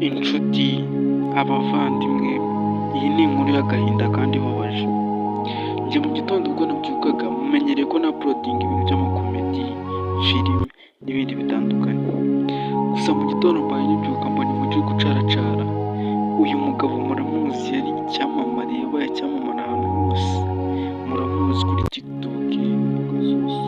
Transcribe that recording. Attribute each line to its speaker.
Speaker 1: Inshuti, abavandimwe, iyi ni inkuru y'agahinda kandi ibabaje. Njye mu gitondo ubwo nabyukaga, mumenyereye ko na uploadinga ibintu by'amacomedy, filime n'ibindi bitandukanye. Gusa mu gitondo mbaye nkibyuka mbona inkuru iri gucaracara. Uyu mugabo muramuzi, yari icyamamare, yabaye icyamamare ahantu hose. Muramuzi kuri TikTok, imbuga zose.